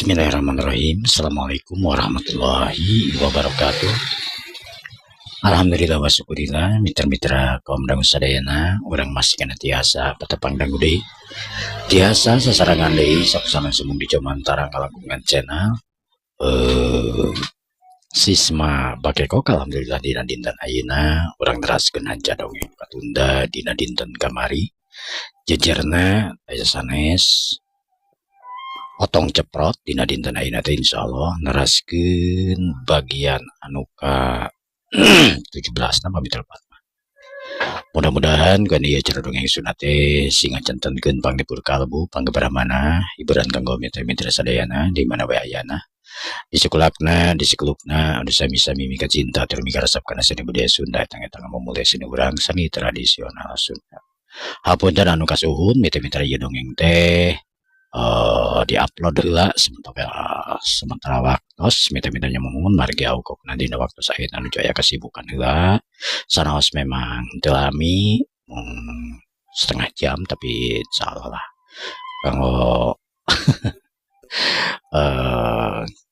Bismillahirrahmanirrahim. Assalamualaikum warahmatullahi wabarakatuh. Alhamdulillah wa syukurillah, mitra-mitra kaum dangu sadayana, urang masih kana tiasa patepang dangu deui. Tiasa sasarengan deui sakusana sumung di Jomantara kalangkungan channel Sisma Bakekok. Alhamdulillah, dina dinten ayeuna urang neraskeun hanca dongeng katunda dina dinten kamari, jejerna aya sanes Otong Ceprot. Dina dinten ayeuna teh insyaallah neraskeun bagian anu ka 17 na, mitra. Mudah-mudahan kan ieu cara dongeng Sunda teh sing ngajantenkeun panglipur kalbu, panggebaramana, hiburan kanggo mitra-mitra sadayana di mana we ayana, di sekulakna, di sekelukna, anu sami-sami mika cinta tur mika resep kana seni budaya Sunda, etang-etang mamulai seni urang, seni tradisional Sunda. Hapunten anu kasuhun, mitra-mitra, ieu dongeng teh diupload heula sementara sementara waktos, mitra-mitranya, muhun margi aukokna dina waktu ayeuna anu aya kesibukan heula. Sanaos memang teu lami, mung setengah jam, tapi insyaallah lah kanggo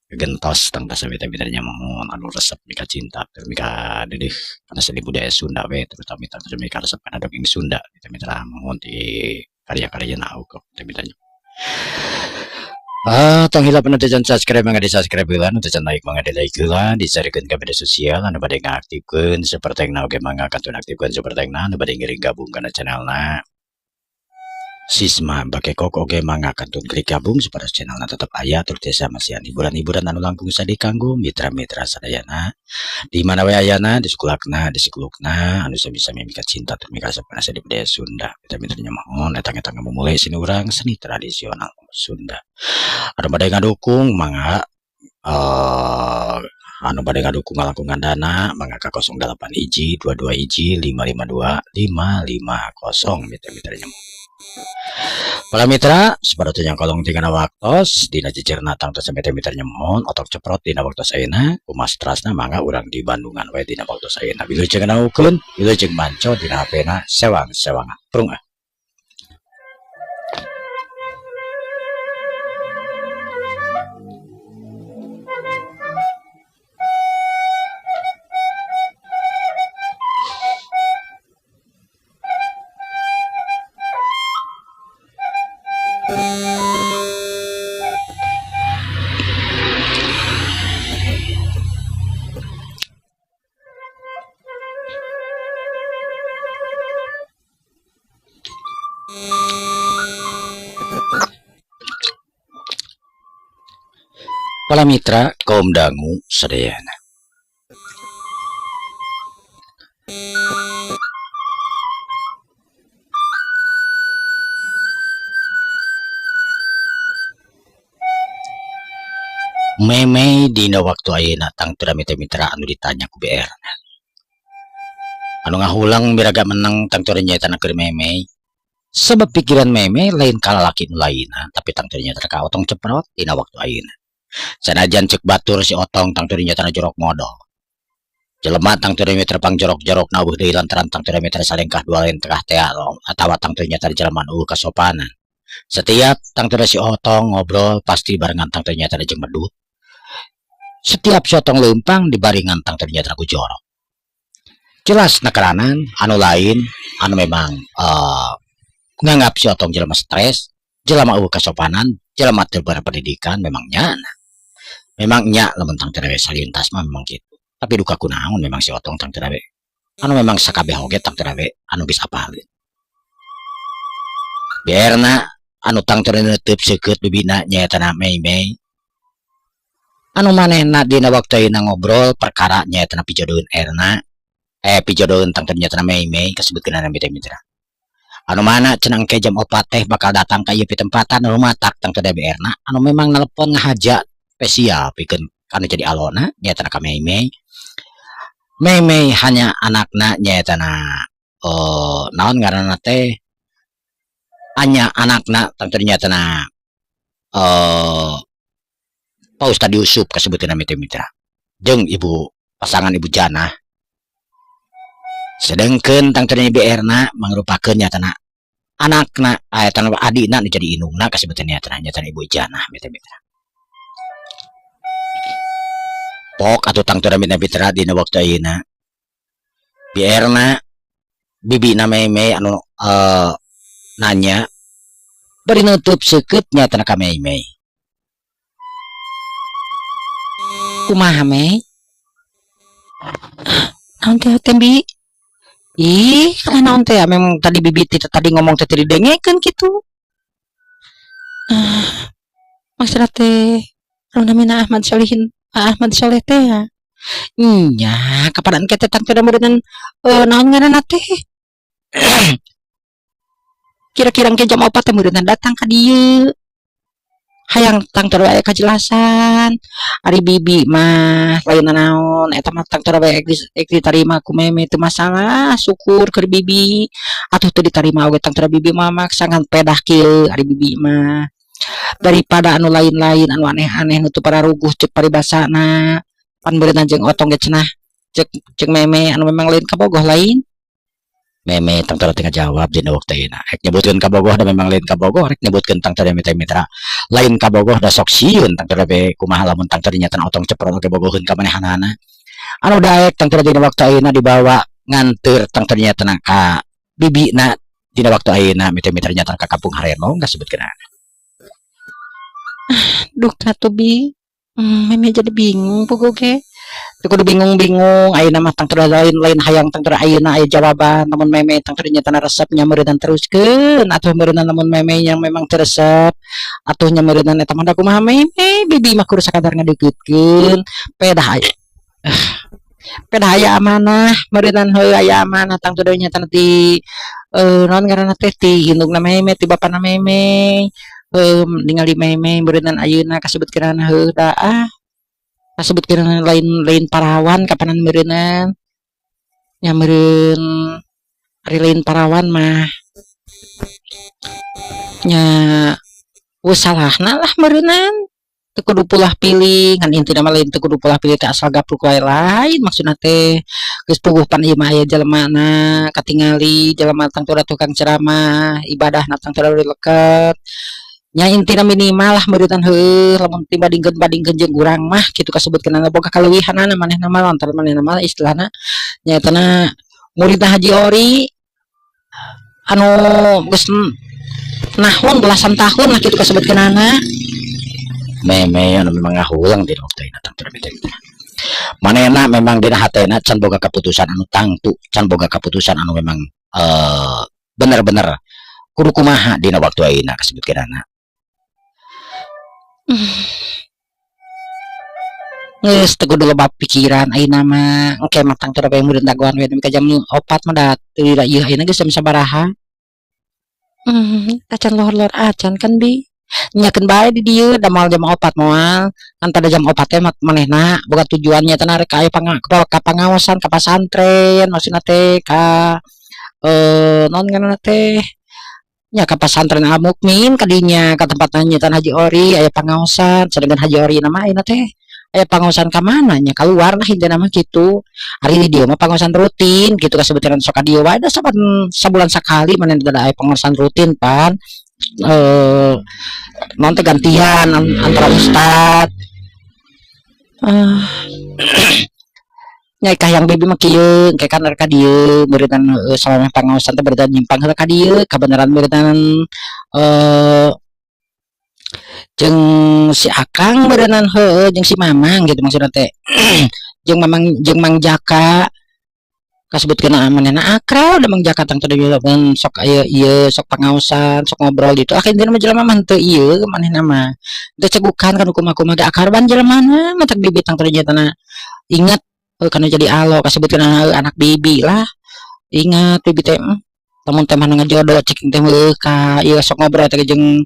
gentos tangtos mitra-mitranya, muhun anu resep mika cinta tur mika deudeuh kana seni budaya Sunda we, terutama tangtos mika resep kana dongeng Sunda, mitra-mitra, muhun di karya-karyana aukok, mitra-mitranya. Ah, tong hilap anu can subscribe mangga di subscribe heula, nu can like mangga di like heula, disarikeun ka media sosial, anu bade ngaktifkeun super thanks oge mangga kantun aktifkeun super thanks, anu bade ngiring gabung kana channelna Sisma Bakekok oge mangga kantun klik gabung supaya channelna tetep aya tur tiasa masihan hiburan-hiburan anu langkung sadi kanggo mitra-mitra sadayana di mana we ayana, di sekulakna, di sekulukna, anu sami-sami mika cinta tur mika resep kana seni budaya Sunda, mitra-mitranya. Mohon etang-etang mulai seni urang, seni tradisional Sunda. Anu bade ngadukung mangga, anu bade ngadukung ngalangkungan dana mangga ka 08 hiji 22 hiji 552 550, mitra-mitranya. Para mitra, seperti yang kolong tinggal waktos dina jejerna tangtos mitra-mitranya, mohon Otok Ceprot dina waktu ayeuna kumas trasna, mangga urang di Bandungan we dina waktu ayeuna. Wilujeng ngaukeun, wilujeng manco dina HP-na sewang-sewangan. Prung ah. Para mitra kaum dangu sadayana. Memei dina waktu ayeuna tangtura mitra-mitra anu ditanya ku BR. Anu ngahulang miraga menang tangtura nyaeta keur Memei. Sebab pikiran Memei lain ka lalaki nu lainna, tapi tangtura nyaeta ka Otong Ceprot dina waktu ayeuna. Sanajan cek batur si Otong tangtura nyaeta jorok modol. Jelema tangtura mitra pang jorok-jorok na euweuh deui lantaran tangtura mitra salengkah dua lengkah teh atawa tangtura nyaeta jelema nu euweuh kasopanan. Setiap tangtura si Otong ngobrol pasti barengan tangtura nyaeta jeung medut. Setiap si Otong leumpang dibaringan tangtura nyaeta ku jorok. Jelas nakeranan anu lain anu memang nganggap si Otong jelema stres, jelema euweuh kasopanan, jelema teu berpendidikan, memang nyana. Memang nya lamun tangtura we salintas mah memang kitu. Tapi duka kunaon memang si Otong tangtura we anu memang sakabeh oge tangtura we anu geus apaleun. Biarna anu tangtura neuteub seukeut bibina nyaeta na Mei-mei. Anu manehna dina waktu ayeuna ngobrol perkara nyaeta na pijodoheun Erna, pijodoheun tangtura nyaeta na Mei-mei kasebutkeunana, mitra-mitra. Anu mana cenah engke jam 4 teh bakal datang ka ieu pitempatan rumatak tangtura BR-na anu memang nelpon ngahaja spesial pikeun anu jadi alona nyaeta ka Mei-mei. Mei-mei hanya anakna nyaeta na naon ngaranna teh, hanya anakna tangtura nyaeta na Pak Ustad Yusuf kasebutkeunna, mitra-mitra, jeung ibu pasangan Ibu Janah. Sedengkeun tangtura BR-na mangrupakeun nyatana anakna, tangtura adina nu jadi indungna kasebutkeun nyatana nyatana Ibu Janah, mitra-mitra. Kapok atuh tangtuna mitra dina waktu ayeuna. Biarna bibina Meme anu nanya bari nutup seukeut nya ka Meme. Kumaha, Me? Naon teh teh, Bi? Ih, kalah naon teh ya? Memang tadi bibi teh tadi ngomong teh teu didengekeun kitu. Ah, maksudna teh anu namina Ahmad Solihin, Ahmad Soleh teh ya? Nya, kapan engke teh tangtuna meureunnan naon ngaranna teh? Kira-kira engke jam 4 teh meureunnan datang ka dieu. Hayang tangtuna aya kajelasan. Ari bibi mah lain naon, eta mah tangtuna bae ek ditarima ku Meme teu masalah, syukur keur bibi. Atuh teu ditarima oge tangtuna bibi mah maksa ngan pedah kieu ari bibi mah. Daripada anu lain-lain, anu aneh-aneh, nu teu pararuguh ceuk paribasana. Pan meureunna jeung Otong ge cenah cek cek Meme anu memang lain kabogoh lain. Meme tangtuna teh ngajawab dina waktu ayeuna. Rek nyebutkeun kabogoh da memang lain kabogoh, rek nyebutkeun tangtuna mitra mitra lain kabogoh da sok sieun tangtuna be kumaha lamun tangtuna nyatana Otong Ceprot oge bogoheun ka manehanana. Anu daek tangtuna dina waktu ayeuna dibawa nganteur tangtuna nyatana ka bibina dina waktu ayeuna mitra mitra nyatana ka Kampung Harenong kasebutkeun. Duka tuh, Bi. Meme jadi bingung puguh ge. Teu kudu bingung-bingung, ayeuna mah tangtuna lain lain hayang tangtuna ayeuna aya jawaban. Lamun Meme tangtuna nyatana resep nya meureunnan teruskeun, atuh meureunnan lamun Meme yang memang teu resep atuh nya meureunnan eta mah da kumaha Meme, bibi mah kudu sakadar ngadeukeuutkeun. Pedah aya pedah aya amanah meureunnan, heuh, aya amanah tangtuna nyatana ti naon ngaranna teh, ti indungna Meme, ti bapana Meme. Heuh, ningali Meme meureunnan ayeuna kasebutkeun, heuh, da ah kasebutkeun lain lain parawan kapanan meureunnan nya, meureun ari lain parawan mah nya geus salahna lah meureunnan. Teu kudu pulah pilih, ngan intina mah lain teu kudu pulah pilih teh asal gapluk wae, lain maksudna teh. Geus puguh pan ieu mah aya jelemana, katingali jelema tangtuna tukang ceramah, ibadahna tangtuna leket nya, intina minimal lah meureunnan, heuh, lamun dibandingkeun-bandingkeun jeung urang mah kitu kasebutkeunana boga kaleuwihanana manehna mah, lantaran manehna mah istilahna nyaetana muridna Haji Ori anu geus nahun belasan tahun lah kitu kasebutkeunana. Meme anu memang ngahulang dina waktu ayeuna tangtuna manehna memang dina hatena can boga keputusan anu tangtu, can boga keputusan anu memang bener-bener kudu kumaha dina waktu ayeuna kasebutkeunana. Geus teu kudu loba pikiran ayeuna mah, engke mah tangtuna bae meureun dagoan we nepi ka jam 4 mah, da teu ieu ayeuna geus jam sabaraha. Acan lohor-lohor acan kan, Bi? Nya keun bae di dieu da moal jam 4 moal kan tada jam 4 teh manehna boga tujuan nyatana rek aya ka pangaosan, ka pasantren maksudna teh, ka naon ngaranna teh nya, ka Pasantren Al Mukmin kadinya, ka tempatna nyaeta Haji Ori aya pangaosan. Sedangkan Haji Ori nama ayeuna teh aya pangaosan ka mana nya, kaluar lah intina mah kitu. Ari di dieu mah pangaosan rutin kitu kasebutkeun, sok ka dieu wae da saban sabulan sakali manehna da aya pangaosan rutin pan naon teh, gantian antara ustad. Nya kahayang bibi mah kieu, engke kan rek ka dieu meureunnan, heueuh, salameh pangaosan teh berarti nyimpang heula ka dieu kabeneran meureunnan jeung si Akang meureunnan, heueuh, jeung si Mamang gitu maksudna teh, jeung Mamang jeung Mang Jaka kasebutkeun manehna akrab da Mang Jaka tangtu sok aya ieu, sok pangaosan, sok ngobrol gitu. Ah, intina mah jelema mah henteu ieu, manehna mah teu cegukan kan kumaha-kumaha ge akarban jelemana. Matak bibi tangtu nyatana ingat kana jadi alo kasebutkeun anak bibi lah. Ingat bibi teh, lamun teh mana ngajodoh cek teh heueuh ka ieu, sok ngobrol teh jeung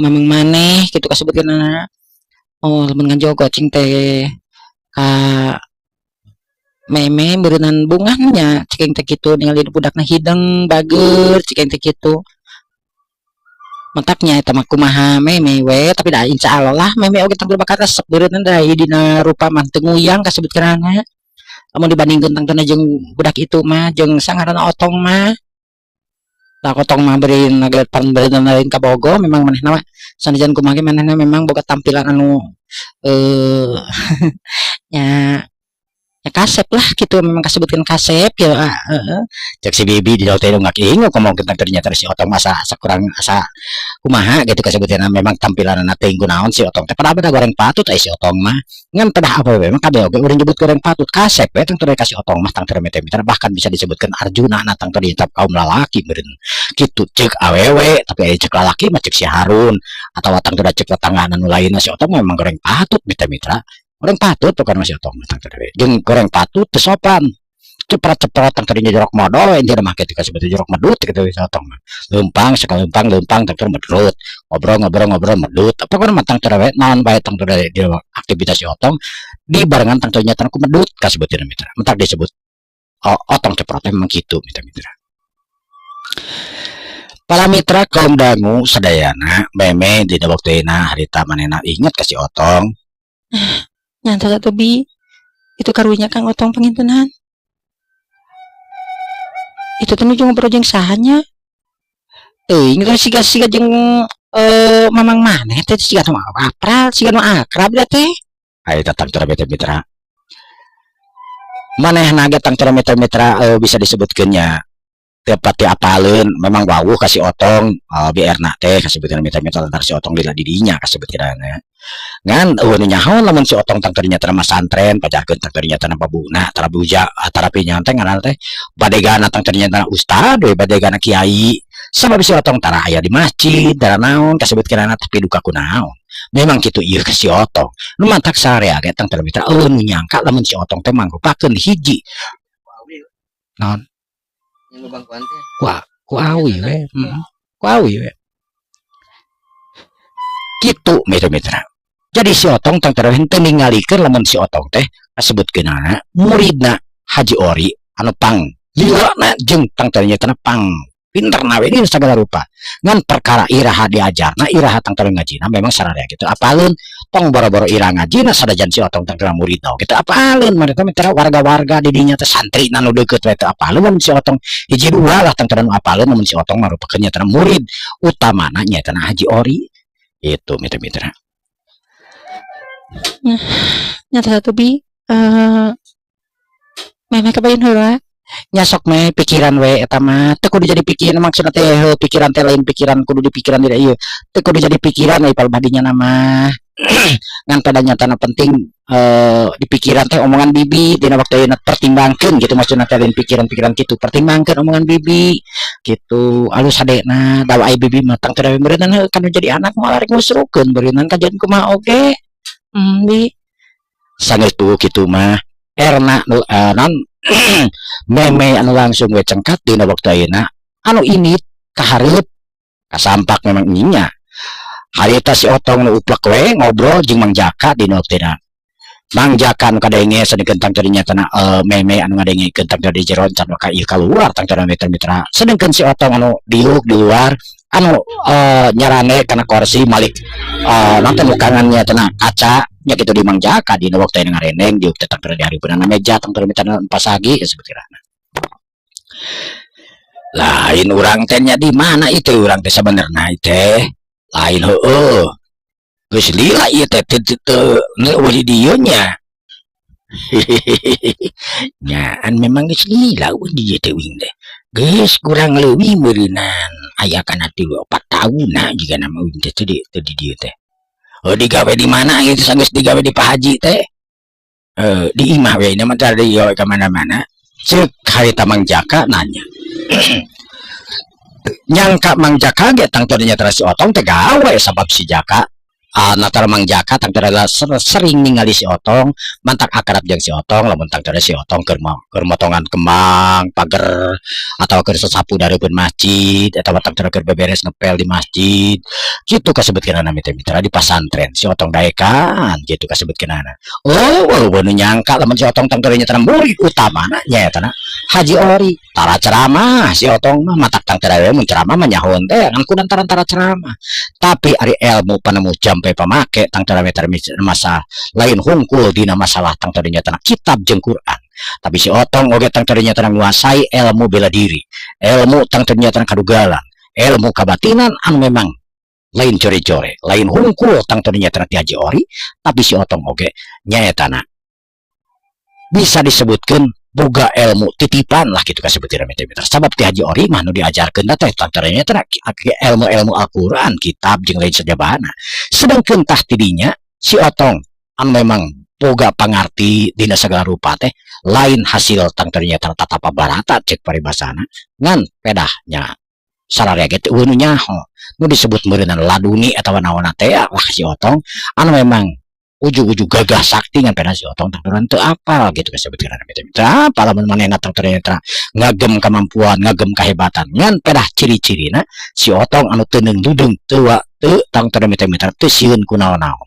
mamang maneh kitu kasebutkeunana. Oh, lamun ngajogo cing teh ka Meme meureunnan bungah nya cek teh kitu, ningali budakna hideng bageur cek teh kitu. Mataknya eta mah kumaha Meme we, tapi da insyaallah lah Meme oge tangtu bakal resep meureunnan, da dina rupa mah teu nguyang kasebutkeunana lamun dibandingkeun tangtuna jeung budak itu mah, jeung sangaranna Otong mah. Tah, Otong mah beri pan beri lain kabogoh memang manehna mah, sanajan kumaha ge manehna memang boga tampilan anu Nya nya kasep lah gitu, memang kasebutkeun kasep ya, heeh. Cek si Bibi di teh ngak ingu ngomong tentang ternyata si Otong masa asa kurang, asa kumaha gitu kasebutkeun. Memang tampilanna teuing kunaon si Otong teh, padahal beda goreng patut aya si Otong mah. Ngan pedah apa we, memang kabeh oge urang nyebut goreng patut, kasep we tang ka si Otong mah, tang mitra. Bahkan bisa disebutkan Arjuna na tang teu kaum lalaki meureun kitu cek awewe, tapi aya cek lalaki mah cek si Harun atau tang teu cek tetangga nu lainna, si Otong memang goreng patut, mitra mitra, goreng patut bukan masih Otong mah tang teu jeung goreng patut, teu sopan, cepet-cepet tang tadinya jorok modal intinya mah kitu kasebut jorok medut gitu. Si Otong mah leumpang sekali, leumpang leumpang tang medut, ngobrol ngobrol ngobrol medut. Apa kan mah tang teu naon bae tang teu di aktivitas si Otong di barengan tang teu nyata ku medut kasebutna, mitra. Mentak disebut, oh, Otong ceprot memang gitu, mitra mitra. Para mitra kaum dangu sadayana, meme dina waktuna harita manehna inget ka si Otong. Nyata atuh, Bi. Itu karunya Kang Otong pangintenan. Itu teh nuju ngobrol jeung saha nya? Teuing teh siga siga jeung mamang maneh teh, siga nu akrab, siga nu akrab da teh. Ayo tatang cara mitra mitra. Manehna ge tang cara mitra mitra, bisa disebutkeun nya teu pati apaleun, memang wawuh ka si Otong BR na teh kasebutkeun, mitra mitra, lantaran si Otong lila di dinya kasebutkeunana. Ngan eueuh nu nyaho lamun si Otong tang ternyata masantren pajarkeun tang ternyata babuna tara buja tara pinyahan teh ngaranna teh badegana tang ternyata ustad we, badegana kiai, sabab si Otong tara aya di masjid tara naon kasebutkeunana. Tapi duka kunaon memang kitu ieu ke si Otong nu mantak sarea ge tang mitra, eueuh nu nyangka lamun si Otong teh mangrupakeun hiji naon ku awi we, ku awi we kitu, mitra mitra. Jadi si Otong tang henteu ningalikeun lamun si Otong teh kasebutkeunana muridna Haji Ori anu pang lilana jeung tang ternyata pang pinter we ini segala rupa. Ngan perkara iraha diajarna, iraha tang ngajina, memang sararea gitu apaleun. Tong boro-boro ira ngajina, sadajan si Otong tang muridna gitu apaleun mereka mitra, warga-warga di dinya teh, santri nu deukeut we teh apaleun lamun si Otong hiji dua lah tang nu apaleun lamun si Otong marupakeun nyata murid utamana nyata Haji Ori itu, mitra-mitra. Nyata atuh, Bi. Meme kabayun heula. Nya sok me, pikiran we eta mah teu kudu jadi pikiran. Maksudna teh heuh, pikiran teh lain pikiran kudu dipikiran tidak ieu, teu kudu jadi pikiran we palbadinya nama. Ngan pada nyatana penting di pikiran teh omongan bibi dina waktu ayeuna, pertimbangkeun gitu. Maksudna teh lain pikiran-pikiran kitu, pertimbangkeun omongan bibi gitu alus hadena dawa ai bibi mah tang teu meureunnan heuh kan jadi anak moal rek ngusrukeun meureunnan kajian kumaha oge. Bi. Sanggeus tuh kitu mah erna nu non meme anu langsung we cengkat dina waktu ayeuna anu ini kahareup kasampak. Memang nya harita si Otong nu uplek we ngobrol jeung Mang Jaka dina waktuna. Mang Jaka anu kadenge sedengkeun tang tadi nyatana meme anu ngadengekeun tang di jero can ka ieu kaluar tang tadi, mitra mitra. Sedengkeun si Otong anu diuk di luar anu nyarane kana kursi malik nanti mukangannya tena kaca nya kitu di Mang Jaka dina waktu ayeuna ngarendeng diuk teh tang di hareupeunana meja tang tadi pasagi seperti lain urang teh nya. Di mana itu urang teh sebenarnya teh lain heueuh geus lila ieu teh teu teu teu di dieu nya nyaan. Memang geus lila eueuh di dieu teh uing teh geus kurang leuwih meureunan aya kana 3-4 taunna jiga nama uing teh teu di dieu teh. Oh, digawe di mana gitu sanggeus digawe di Pak Haji teh? Di imah we ini mah tara digawe ka mana-mana, cek harita Mang Jaka nanya. Nyangka Mang Jaka ge tang teu nyata si Otong teh gawe, sabab si Jaka natara Mang Jaka tang teu sering ningali si Otong, mantak akrab jeung si Otong. Lamun tang teu si Otong keur motongan kembang pager atau keur sasapu dareupeun masjid atau tang teu keur beberes ngepel di masjid kitu kasebutkeun mitra mitra. Di pasantren si Otong daekan kitu kasebutkeun. Oh, oh, nu nyangka lamun si Otong tang teu nyata murid utamana nyaeta Haji Ori. Tara ceramah si Otong mah, matak tang teu mun ceramah mah nyahoan teh ngan ku tara tara ceramah. Tapi ari ilmu panemu jampe pamake tang teu masa lain hungkul dina masalah tang teu nyata kitab jeung Quran, tapi si Otong oge tang teu nyata nguasai ilmu bela diri, ilmu tang teu nyata kadugalan, ilmu kabatinan anu memang lain core-core, lain hungkul tang teu nyata ti Haji Ori, tapi si Otong oge nyaetana. Bisa disebutkeun boga ilmu titipan lah gitu kasebutkeun mitra. Sabab ti Haji Ori mah nu diajarkeun teh teh ilmu-ilmu Al-Qur'an, kitab jeung lain sajabana. Sedangkeun tah tidinya si Otong anu memang boga pangarti dina segala rupa teh lain hasil tangtarinya tatapa barata cek paribasana, ngan pedahnya sararea ge teu nu nyaho nu disebut meureunan laduni atawa naonna teh lah. Si Otong anu memang ujug-ujug gagah sakti, ngan pedah si Otong tangturan teu apal gitu kasebutkeun teu apal. Lamun manehna tangturan ngagem kemampuan, ngagem kehebatan, ngan pedah ciri-cirina si Otong anu teu deung teu teu tangturan mitra teu sieun ku naon-naon,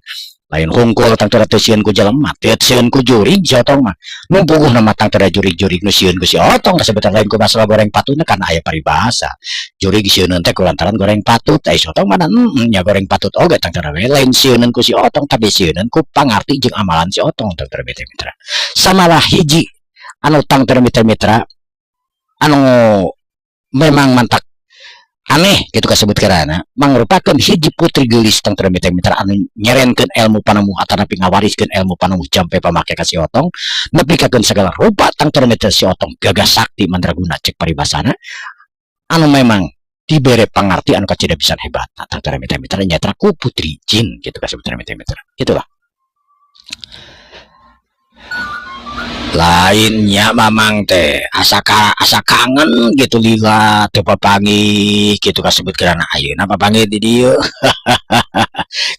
lain hungkul tangturan teu sieun ku jelema, teu sieun ku jurig. Si Otong mah nu puguh nama tangturan jurig-jurig nu sieun ku si Otong kasebutan, lain ku masalah goreng patutna, karena aya paribasa jurig sieun teh kulantaran goreng patut. Ai si Otong mana nya goreng patut oge tangturan we lain sieun ku si Otong, tapi sieun ku pangarti jeung amalan si Otong tangturan mitra. Samalah hiji anu tangturan mitra anu memang mantak aneh gitu kasebut karana mangrupakeun hiji putri geulis tangturan mitra anu nyerenkeun ilmu panemu atanapi ngawariskeun ilmu panemu jampe pamake ka si Otong, nepikakeun segala rupa tangturan mitra si Otong gagah sakti mandraguna cek paribasana, anu memang dibere pangarti anu kacida pisan hebat tangturan mitra mitra nyata ku putri jin gitu kasebut mitra mitra. Itulah lainnya Mamang teh asa ka, asa kangen gitu, lila teu papanggih gitu kasebut karena ayeuna papanggih di dieu.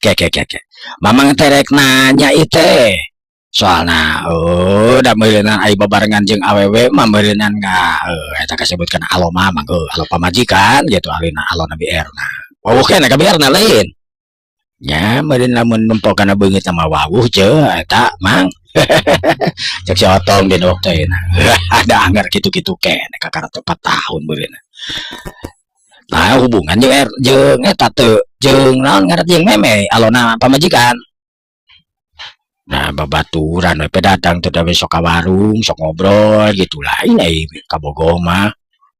Ke ke ke ke Mamang teh rek nanya ieu teh soalna, oh, da meureunan ai babarengan jeung awewe mah meureunan nga eta kasebut kana alo mamang, alo pamajikan gitu, alina alo Nabi Erna wawuh keneh ka Erna lain nya meureun lamun nempo kana beungeut mah wawuh je eta Mang, cek si Otong dina waktu ayeuna. Ada anggar kitu-kitu keneh kakara 4 tahun meureun. Nah, hubungan jeung jeung eta teu jeung naon ngaran jeung Meme alona pamajikan. Nah, babaturan we datang teh sok ka warung, sok ngobrol gitu lah. Ini kabogoh mah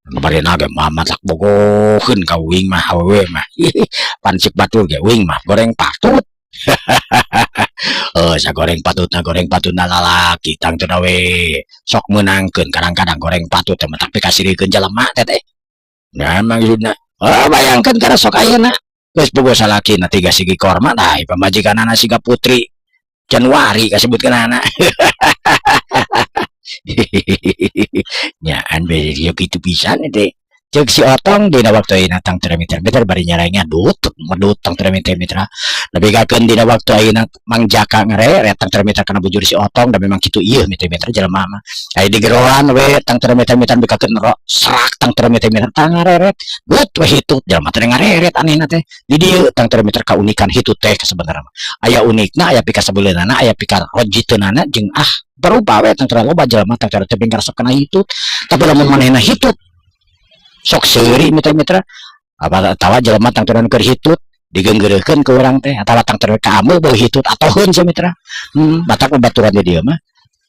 kabarina ge mamat bogoheun ka uing mah, awewe mah. Pan cek batur ge uing mah goreng patut. Oh, sagoreng patutna, goreng patutna lalaki tangtuna we sok meunangkeun kadang-kadang goreng patut teh tapi kasirikeun jelema teh teh. Nah, maksudna, oh, bayangkeun kana sok ayeuna geus bogo salakina tiga sigi korma, tah pamajikanana siga putri Januari kasebutkeun anak. Nyaan be kitu pisan teh. Cek si Otong dina waktu ayeuna tang mitra mitra bari nyarengnya dut medut tang mitra mitra nebikakeun dina waktu ayeuna Mang Jaka ngareret tang mitra kana bujur si Otong. Da memang kitu ieu mitra mitra jelema mah aya di geroan we tang mitra mitra bikakeun serak tang mitra mitra tang ngareret dut we hitut jelema teh ngareret. Anehna teh di dieu tang mitra kaunikan hitut teh sebenarnya mah aya unikna, aya pikasebeuleunana, aya pikarojiteunana, jeung ah berupa we tang loba jelema tang teu karesep kana hitut. Tapi lamun manehna hitut sok seuri mitra-mitra apa atawa jelema tangturan keur hitut digenggeurekeun ke urang teh atawa tangturan ka ameu bau hitut atoheun sia mitra. Batak babaturan di dieu mah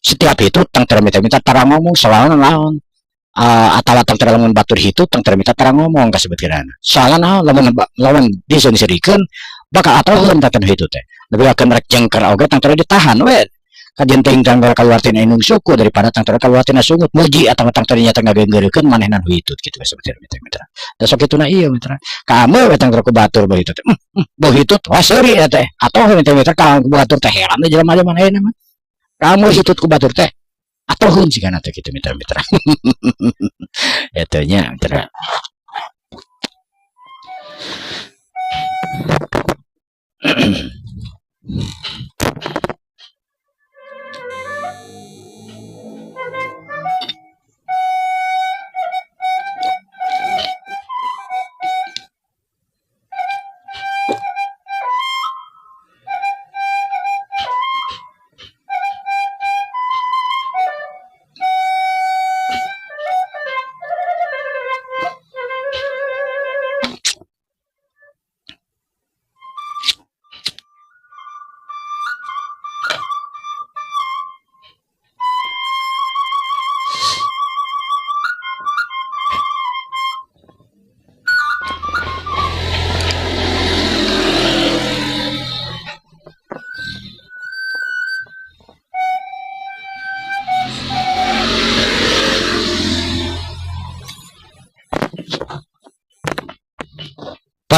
setiap hitut tangturan mitra-mitra tara ngomong soalna naon, atawa tangturan lamun batur hitut tangturan mitra tara ngomong kasebutkeun soalna naon, lamun lamun diseun-seurikeun bakal atoheun tangturan hitut teh. Lebih akan rek jengker oge tangturan ditahan we kajian teuing tanggal keluar tina indung suku daripada tanggal keluar tina sungut muji atau tanggal nyata ngagenggeurekeun manehna nu hitut gitu seperti mitra mitra. Da sok kituna ieu mitra kamu we tanggal ku batur bau hitut, bau hitut wah seuri ya teh atau mitra mitra ka ku batur teh heran teh jelema jelema ayeuna mah kamu hitut ku batur teh atau hun sigana teh kitu mitra mitra eta nya mitra.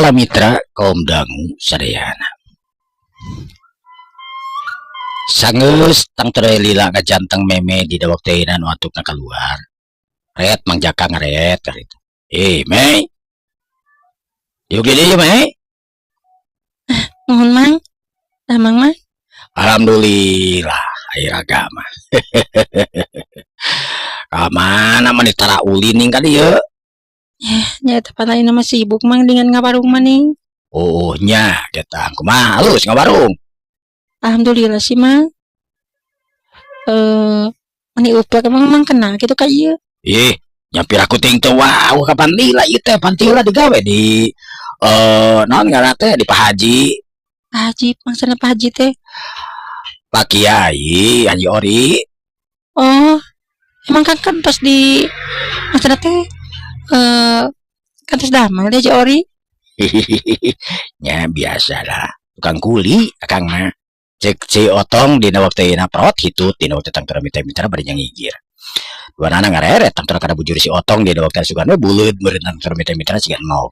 Kawula mitra kaum dangu sadayana. Sangeus tangtore lila ngajanteng Meme di waktu ayeuna nu antukna keluar. Ret Mang Jaka ngaret itu. Eh, Mei. Yuk gini Mei. Nuhun, Mang. Damang, Mang? Alhamdulillah, air agama. Ka mana mah tara ulin ning ka dieu? Nya eta pan ayeuna mah sibuk, Mang, dengan ngawarung maning. Oh, nya eta kumaha halus ngawarung? Alhamdulillah sih, Mang. Eh, mani uplek emang Mang kenal gitu ka ieu? Ih, nya piraku ting teu wow kapan lila ieu teh pan lila digawe di naon ngaranna teh di Pak Haji. Pak Haji, maksudna Pak Haji teh? Pak Kiai, Haji Ori. Oh, emang kan kan pas di maksudna teh kan tos damel deh Haji Ori. Nya biasa lah, tukang kuli akang mah. Cek si Otong dina waktu ayeuna prot hitut dina waktu tangtura mitra-mitra bari ngigir. Dua nana ngareret tangtura kada bujur si Otong dina waktu sugan we buleud meureun tangtura mitra-mitra siga nog.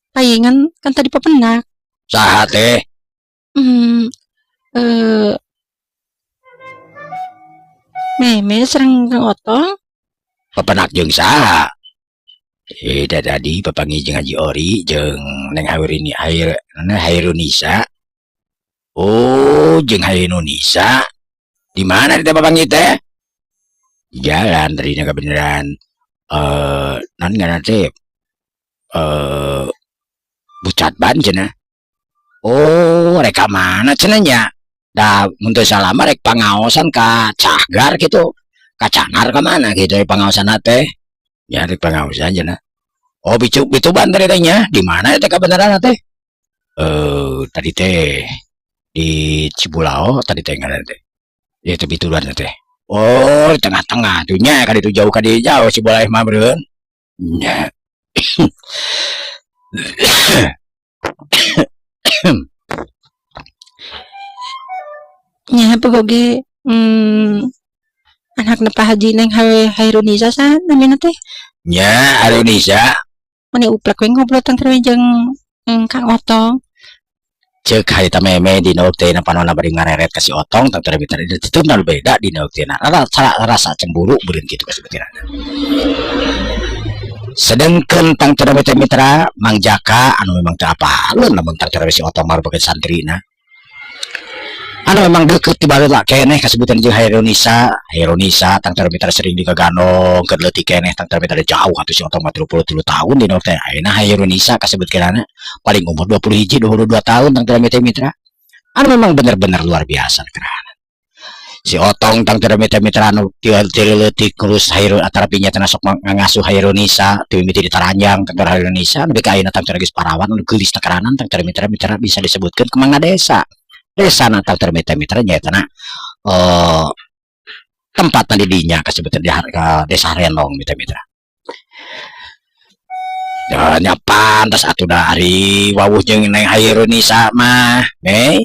Paingan kan tadi pepenak. Saha teh? Meme sareng Kang Otong. Pepenak jeung saha? Eh, da tadi papanggih jeung Haji Ori jeung Neng Hairini Hair Hairunisa. Oh, jeung Hairunisa. Di mana kita papanggih teh? Di jalan tadi kebenaran naon ngaranna teh bucat ban cenah. Oh, rek ka mana cenah nya? Da mun teu salah mah rek pangaosan ka Cahgar gitu. Ka Cangar ka mana gitu rek pangaosan teh. Ya rek pangaosan cenah. Oh, bicu bituban tadi teh nya. Di mana teh kabeneran teh? Tadi teh di Cibulao tadi teh ngaranna teh. Ya teh bituban teh. Oh, di tengah-tengah tuh nya ka ditu jauh ka dieu jauh Cibulao mah meureun. Nya. Nya oge anakna Pak Haji Neng Hairunisa saha namina teh? Nya Hairunisa. Mani uplek we ngobrol tangtara jeung Kang Otong. Cek harita Meme dina waktu ayeuna panonna bari ngareret ka si Otong tangtara mitra itu nu beda dina waktu ayeuna rasa cemburu beureun kitu kasebutina. Sedengkeun tangtara mitra mitra Mang Jaka anu memang teu apaleun lamun tangtara si Otong mah bagian santrina. Anu memang deukeut ti baheula keneh kasebutan jeung Hairunisa, Hairunisa tangtara mitra sering digagandong keur leutik keneh tangtara mitra jauh atuh si Otong mah 33 tahun dina waktu ayeuna Hairunisa kasebutkeunana paling umur 20 hiji 22 tahun tangtara mitra mitra. Anu memang bener-bener luar biasa kerana. Si Otong tangtara mitra mitra anu ti leutik ngurus Hairun atarapi nya teh sok ngasuh Hairunisa ti mimiti ditaranjang tangtara Hairunisa nepi ka ayeuna tangtara geus parawan anu geulis takeranan tangtara mitra mitra bisa disebutkeun kemangga desa. Desa na tangtara mitra mitra nyaeta na tempat di dinya kasebutan di desa Renong mitra mitra. Dan nya pantas atuh da ari wawuh jeung Neng Hairunisa mah, Mei.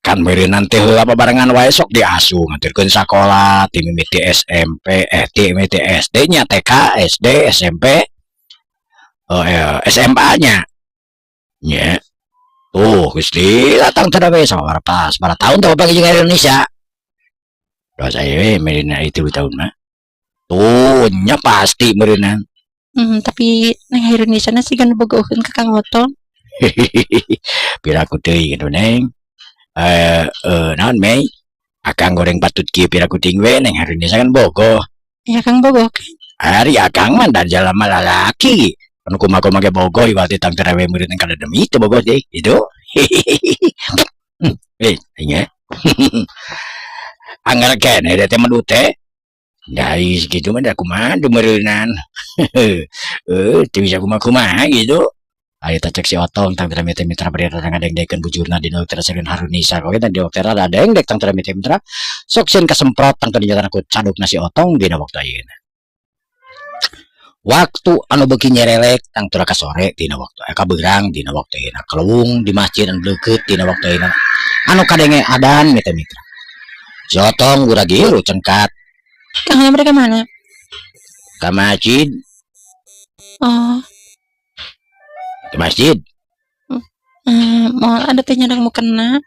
Kan meureunan teh heula babarengan wae sok diasuh nganterkeun sakola ti mimiti SMP ti mimiti SD nya TK, SD, SMP, SMA nya. Nya. Tuh Gusti datang teh we sabaraha sabaraha tahun teh papanggih jeung Indonesia. Da saya we meureunna itu tahun mah. Tuh nya pasti meureunan. Tapi Neng Hairunisa na siga nu bogoheun ka Kang Otong. Piraku teuing atuh Neng. Naon Mei? Akang goreng patut kieu piraku teuing we Neng Hairunisa kan bogoh. Ya Kang bogoh kan. Ari akang mah da jalma lalaki. Anu kumaha-kumaha ge bogoh iwal teh tangtara we meureun kada demi teu bogoh deui gitu. Eh, nya. Anggar keneh teh madu teh. Dari segitu mah da kumaha deumeureunnan. Teu bisa kumaha-kumaha gitu. Ari teh cek si Otong tangtara mitra mitra bari rada ngadengdekeun bujurna dina waktu sieun Harunisa oge teh di waktu rada dengdek tangtara mitra mitra sok sieun kasemprot tangtara nyatana ku cadukna si Otong dina waktu ayeuna. Waktu anu beuki nyerelek tangtura ka sore dina waktu kabeurang dina waktu ayeuna kalewung di masjid anu deukeut dina waktu ayeuna anu kadenge adan mitra mitra. Si Otong gura-giru cengkat. Kang mereka mana? Ka masjid. Oh. Di masjid. Moal ada teh nyandak mukena.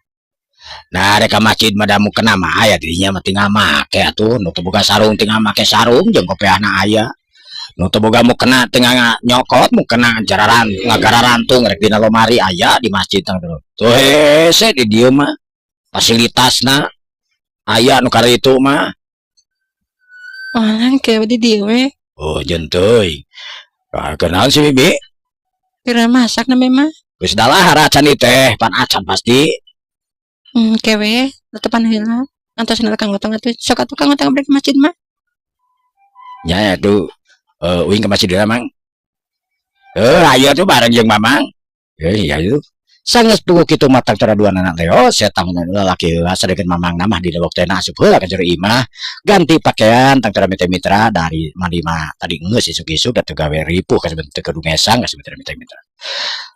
Nah, rek ka masjid mah da mukena mah aya dinya mah tinggal make atuh. Nu teu boga sarung tinggal make sarung jeung kopeahna aya. Nu teu boga mukena tinggal nyokot mukena jararan ngagararantung rek dina lomari aya di masjid tang tuh. Hese di dieu mah fasilitasna aya nu kararitu mah. Moal ke di dieu we. Oh, jeung teuing. Ah, kenaon si Bibi? Pira masak na mah? Geus dalahar acan ieu teh, pan acan pasti. Kewe tetepan heula. Antos na Kang Otong atuh. Sok atuh Kang Otong balik ke masjid mah. Nya atuh uing ke masjid heula, Mang. Ayo tuh bareng jeung Mamang. Iya itu. Sanggeus puguh kitu mah tangtara dua anak leo, setang lalaki heula sadekeun Mamang mah dina waktuna asup heula ka jero imah, ganti pakaian tangtara mitra mitra dari mandi mah tadi geus isuk-isuk da teu gawe ripuh ka teu kudu ngesang ka mitra mitra.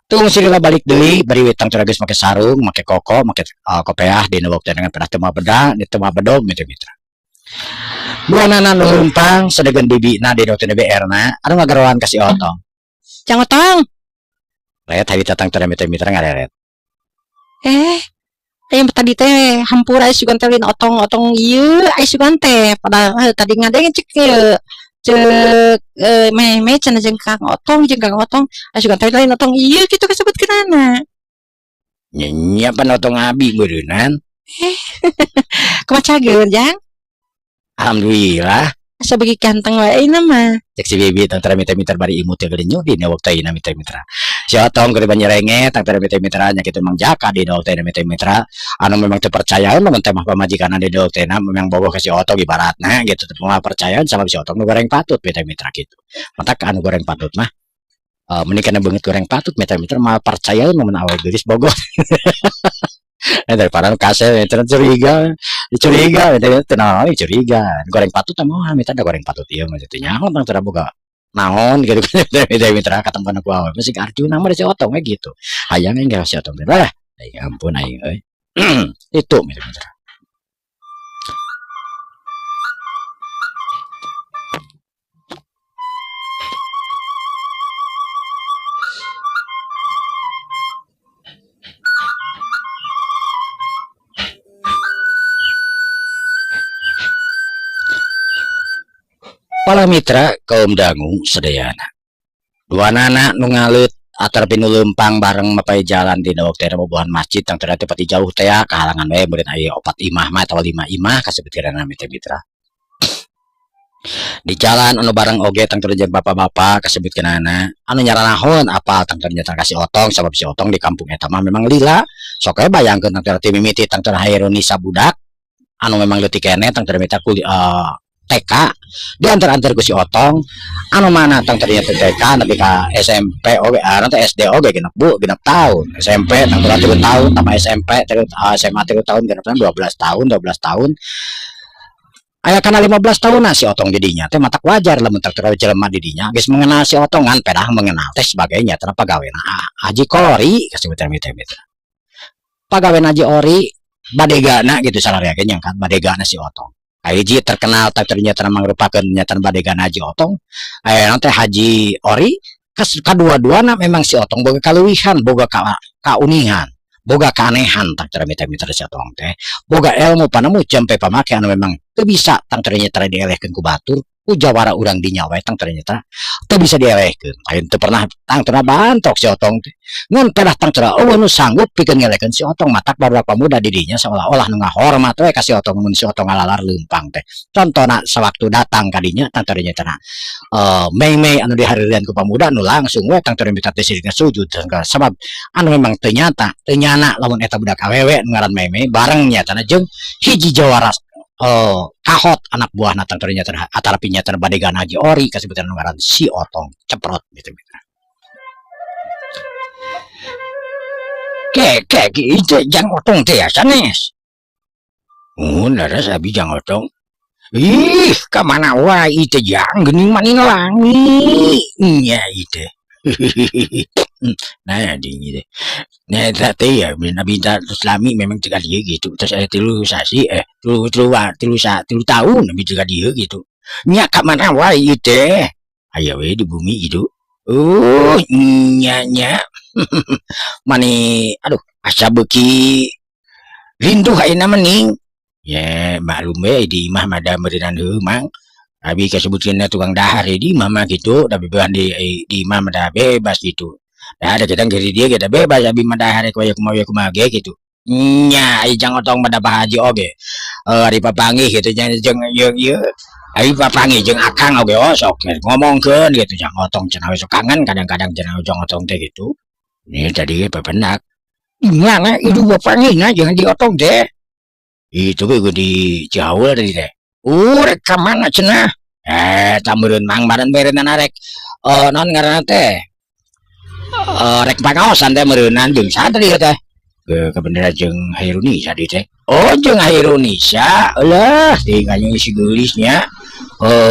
Tung silila balik deui bari we tangtara geus make sarung, make koko, make kopeah dina waktuna dengan pedah teu moal beda, teu moal bedog mitra mitra. Duanana nu leumpang sadegeun bibina dina waktuna BR-na anu ngagaroan ka si Otong. Jang Otong. Ret harita tangtara mitra mitra ngareret. Aya tadi teh hampura sugan teh lain otong-otong ieu, aya sugan teh padahal tadi ngadenge cek ieu cek meme cenah jeung Kang Otong aya sugan teh lain otong ieu kitu kasebutkeunana. Nya pan otong abi meureunnan. Kumaha cager Jang? Alhamdulillah. Asa beuki ganteng wae ayeuna mah. Cek si Bibi tangtara mitra mitra bari imut teh geuning dina waktu ayeuna mitra mitra. Si Otong keur banyerenge tangtara mitra mitra nya kitu Mang Jaka dina waktu ayeuna mitra mitra anu memang teu percayaan lamun teh mah pamajikanna dina waktu ayeuna memang bogoh ka si Otong ibaratna gitu teu moal percayaan sama si Otong nu goreng patut mitra mitra kitu. Matak anu goreng patut mah mending kana beungeut goreng patut mitra mitra moal percayaan lamun awewe geulis bogoh. Daripada nu kasep mitra curiga, curiga mitra teu naon curiga. Goreng patut teh moal mitra da goreng patut ieu mah teu nyaho tang teu boga naon gitu mitra mitra katempan ku awewe mah si Arjuna mah si Otong we gitu. Hayang ge si Otong teh lah. Aing ampun aing euy. Itu mitra mitra. Para mitra kaum dangu sadayana. Duanana nu ngaleut atarapi nu leumpang bareng mapay jalan dina waktu era bobohan masjid tang teu pati jauh teh kahalangan we meureun aya 4 imah mah atawa 5 imah kasebutkeunana mitra mitra. Di jalan anu bareng oge tang teu jeung bapak-bapak kasebutkeunana anu nyaranahon apal tang teu nyata ka si Otong sabab si Otong di kampung eta mah memang lila. Sok we bayangkeun tang teu mimiti tang teu Hairunisa budak anu memang leutik keneh tang teu mita kuli TK diantar-antar ku si Otong anu mana tang teu nyata TK nepi ka SMP oge anu teh SD oge genep bu genep tahun SMP tang teu 3 tahun tambah SMP tilu, SMA 3 tahun genep tahun 12 tahun 12 tahun aya kana 15 tahun si Otong didinya teh matak wajar lamun tang teu jelema didinya geus mengenal si Otong ngan pedah mengenal teh sebagainya teh pagawena Haji Kori kasebutan mitra-mitra pagawena Haji Ori badegana gitu sararea ge nyangkat badegana si Otong. Hiji terkenal tak ternyata mangrupakeun nyata badegana Haji Otong aya teh Haji Ori kadua-duana memang si Otong boga kaluwihan boga kaunihan boga keanehan tak mitra-mitra si Otong teh boga ilmu panemu jampe pamake anu memang teu bisa tang ternyata dielehkeun ku batur ku jawara urang dinya wae tang ternyata teu bisa dielehkeun lain teu pernah tang teu bantok si Otong teh ngan pedah tang teu eueuh nu sanggup pikeun ngelehkeun si Otong matak barudak pamuda di dinya seolah-olah nu ngahormat we ka si Otong mun si Otong ngalalar leumpang teh contona sawaktu datang ka dinya tang ternyata mei-mei anu dihareureun ku pamuda nu langsung we tang ternyata teh sirina sujud sabab anu memang teu nyata teu nyana lamun eta budak awewe nu ngaran mei-mei bareng nyatana jeung hiji jawara kahot anak buah tang ternyata atarapi nyata badegan Haji Ori kasebutan nu ngaran si Otong ceprot gitu mitra. Ke ke itu jang Otong teh ya sanes. Mun leres abi jang Otong. Ih, ka mana wae ieu jang geuning maning langi. Nya ieu teh. Nah, di teh. Nah, eta teh ya abi terus lami memang teu ka dieu gitu. Terus aya 3 sasi tilu tilu tilu tilu tahun abi teu ka dieu gitu. Nya ka mana wae ieu teh? Aya we di bumi gitu. Nya nya mani aduh asa beuki rindu ayeuna mah ning. Ye maklum we di imah mah da meureunan heueuh mang. Abi kasebutkeun tukang dahar di imah mah kitu, da beubehan di imah mah da bebas gitu. Da ada kita di dieu ge da bebas abi mah dahar kumaha kumaha kumaha ge kitu. Nya ai Jang Otong mah da Pak Haji oge. Ari papanggih kitu nya jeung ieu ieu. Ari papanggih jeung Akang oge oh sok ngomongkeun gitu Jang Otong cenah we sok kangen kadang-kadang cenah Jang Otong teh gitu. Ini tadi pepenak. Di mana itu papanggihna jeung Haji Otong teh? Itu ge di Cihaul tadi teh. Rek ka mana cenah? Eta meureun mang meureun meureunna rek naon ngaranna teh? Rek pangaosan teh meureunan jeung saha tadi teh? Kebenaran jeung Hairunisa di teh. Oh, jeung Hairunisa. Eulah, tinggal si geulis nya.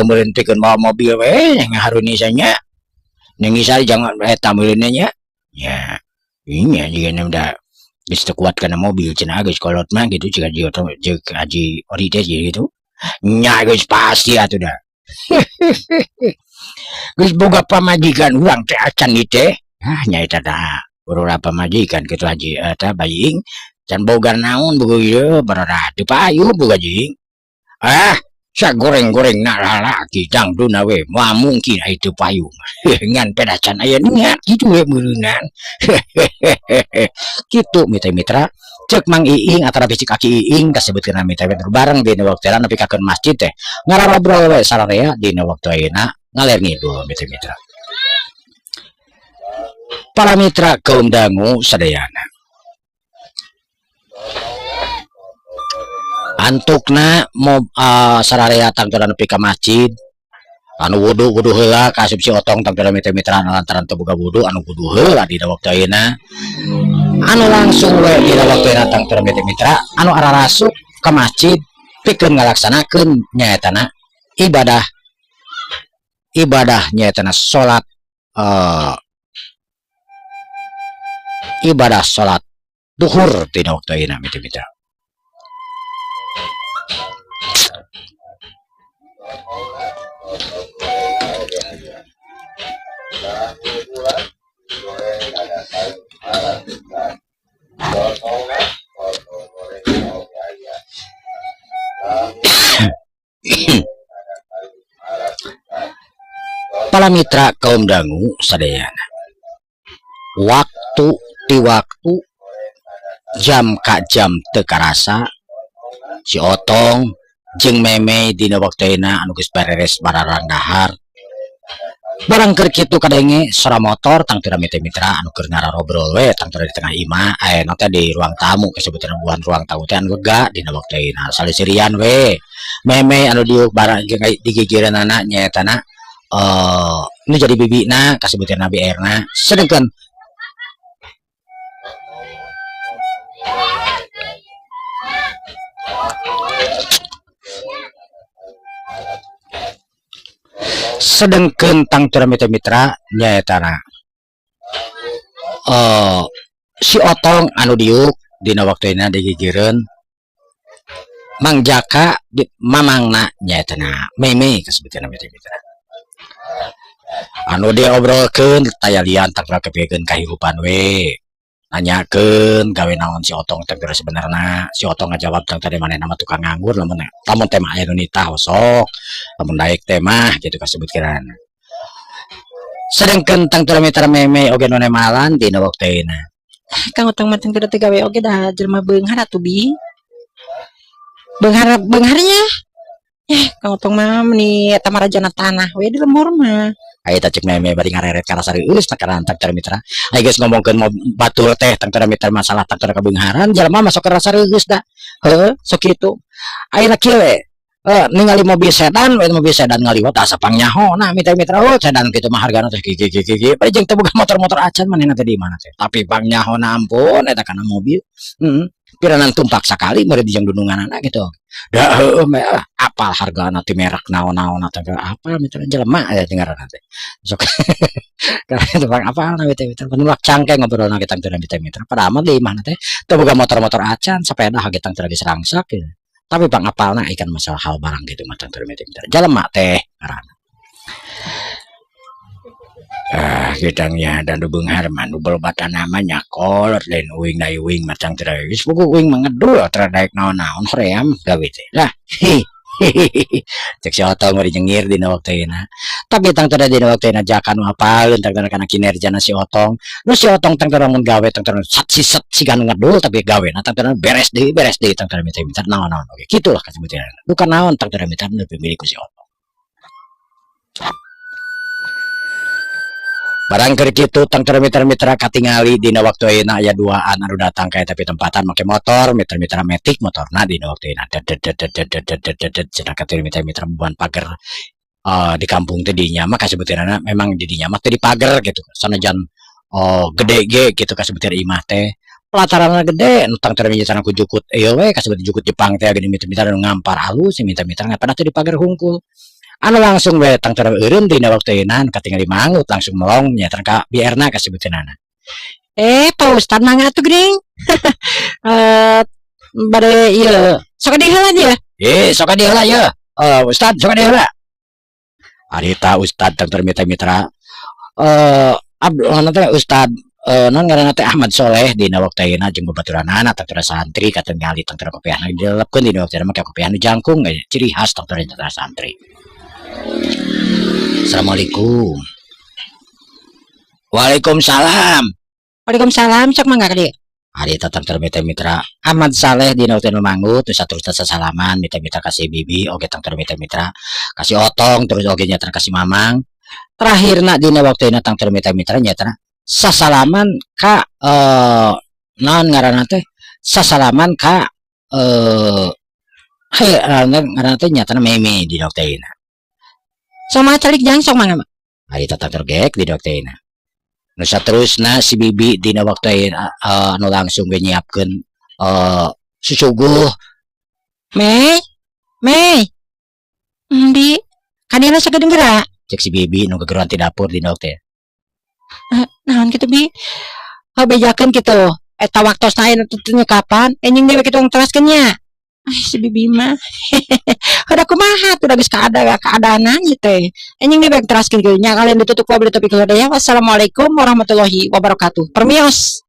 Meureun pikeun mawa mobil we yang Hairunisa nya. Ning isa jangan eta meureunna nya. Ya, ini jiga da geus teu kuat kana mobil cenah geus kolot mah gitu cik Haji Otong jeung Haji Ori teh gitu. Nya geus pasti atuh da. Geus boga pamajikan urang teh acan ieu teh. Ah nya eta da urang pamajikan kitu Haji eta bayi can boga naon boga ieu bararah teu payu boga jeung. Ah sagoreng-goreng na lalaki dangduna we moal mungkin ai teu payu mah. Ngan peda can aya niat kitu we meureunan. Kitu mitra-mitra cek Mang Iing atanapi cek Aki Iing kasebutkeun mitra-mitra bareng dina waktu nepi ka masjid teh ngarobrol we sararea dina waktu ayeuna ngaler ngidul mitra-mitra. Para mitra kaum dangu sadayana. Antukna mo sararea tangtuna nepi ka masjid anu wudu wudu heula ka asup si Otong tangtuna mitra-mitra lantaran teu boga wudu anu wudu heula dina waktu ayeuna anu langsung we dina waktu ayeuna tangtuna mitra-mitra anu ararasuk ka masjid pikeun ngalaksanakeun nyaetana ibadah ibadah nyaetana salat ibadah salat duhur dina waktu ayeuna mitra-mitra. Para mitra kaum dangu sadayana. Waktu ti waktu jam ka jam teu karasa si Otong jeung Meme dina waktu ayeuna anu geus bareres bararang dahar. Barang keur kitu kadenge sora motor tangtuna mitra-mitra anu keur ngararobrol we tangtuna di tengah imah aya teh di ruang tamu kasebutan buan ruang tamu teh anu lega dina waktu ayeuna salisirian we. Meme anu diuk barang jeung digigireunana nyaetana nu jadi bibina kasebutan Nabi Erna sedengkeun tangtuna mitra-mitra nyaetana si Otong anu diuk dina waktu ayeuna digigireun Mang Jaka di mamangna nyaetana Meme kasebutan mitra-mitra anu diobrolkeun taya lian tangtuna kepikeun kahirupan we nanyakeun gawe naon si Otong teh sebenarna si Otong ngajawab tang tadi manehna mah tukang nganggur lamun lamun teh mah aya nu nitah sok lamun daek teh mah kitu kasebutkeun. Sedengkeun tangtuna mitra Meme oge nu nemalan dina waktu ayeuna. Kang Otong mah teu gawe oge da jelema beunghar atuh bi. Beunghar beungharnya. Kang Otong mah meuni eta mah rajana tanah we di lembur mah. Aya teh cek Meme bari ngareret kana sareueus takaran tangtuna mitra. Aya geus ngomongkeun mau batur teh tangtuna mitra masalah tangtuna kabeungharan jelema mah sok rasa reueus da. Heuh, sok kitu. Ayeuna kieu we. Ningali mobil sedan, we mobil sedan ngaliwat asa pangnyaho nah mitra-mitra oh sedan kitu mah hargana teh kieu kieu kieu kieu. Bari jeung teu boga motor-motor acan manehna teh di mana teh. Tapi pangnyaho ampun eta kana mobil. Heeh. Piranan tumpak sakali meureun jeung dununganana gitu. Da heueuh meh apal hargana ti merek naon-naon atau apa mitra jelema aya teh ngaranna teh. Sok karena itu pang apal na mitra-mitra penulak cangkeng ngobrolna kita teh mitra-mitra. Padahal mah di imahna teh teu boga motor-motor acan sepeda ge tang teh geus rangsak gitu. Tapi pang apalna ikan masalah hal barang gitu mah tang teh mitra-mitra. Jelema teh ngaranna. Ah, kitangnya dan nu beunghar mah nu bolobatan mah nya kolot lain uing da uing mah tang teu geus puguh uing mah ngedul teu daek naon-naon hoream gawe teh. Lah, cek si Otong bari nyengir dina waktu ayeuna. Tapi tang teu dina waktu ayeuna jaka nu apaleun tang teu kana kinerjana si Otong. Nu si Otong tang teu mun gawe tang teu sat siset siga nu ngedul, tapi gawe na tang teu beres deui tang teu mita-mita naon-naon oge. Kitulah kasebutan. Bukan naon tang teu mita nu pimilih ku si Otong. Barang keur kitu tang teu mitra-mitra katingali dina waktu ayeuna aya duaan anu datang ka eta pitempatan make motor, mitra-mitra metik motorna dina waktu ayeuna. Det det det det det det det det cenah ka mitra-mitra buan pager di kampung teh dinya mah kasebutanna memang di dinya mah teu dipager gitu. Sanajan gede ge gitu kasebutan imah teh. Pelataranna gede nu tang teu mitra ku jukut ieu we kasebut jukut Jepang teh geuning mitra-mitra nu ngampar halus mitra-mitra ngapan teu dipager hungkul. Anu langsung we tang teu eureun dina waktu ayeuna katingali mangut langsung melong nya ka BR-na kasebutanana. Pak Ustad mangga atuh geuning. Bade ieu sok di heula dia. Sok di heula ye. Ustad sok di heula. Harita Ustad tang teu mitra-mitra Abdul teh Ustad non ngaranna teh Ahmad Soleh dina waktu ayeuna jeung babaturanana tang teu santri katingali tang teu kopiahna dilelepkeun dina waktu ayeuna make kopiah nu jangkung ciri khas tang teu santri. Assalamualaikum. Waalaikumsalam. Waalaikumsalam, sok mangga ka dieu. Harita tang teu mitra-mitra Ahmad Saleh dina waktu nu manggut terus terus sasalaman mitra-mitra kasih bibi oge tang teu mitra-mitra kasih Otong terus oge nya kasih Mamang. Terakhirna dina waktu ayeuna tang teu mitra-mitra nya sasalaman ka naon ngaranna teh sasalaman ka ngaranna teh nyatana Meme dina waktu ayeuna. Sok mangga calik jang sok mangga. Harita tang teu gek dina waktu ayeuna. Nu saterusna si bibi dina waktu ayeuna anu langsung ge nyiapkeun susuguh. Mei, Mei. Endi, kadieu sagedeung geura. Cek si bibi nu gegeroan ti dapur dina waktu ayeuna. Naon kitu bi? Oh, bejakeun kitu. Eta waktosna ayeuna teh kapan? Enjing deui kitu teraskeun nya. Ai si bibi mah. Udah kumaha tuh geus keadaanan ieu teh. Enjing deui teraskeun kieu nya kalian ditutup wabillahi taufiq wal hidayah. Wassalamualaikum warahmatullahi wabarakatuh. Permios.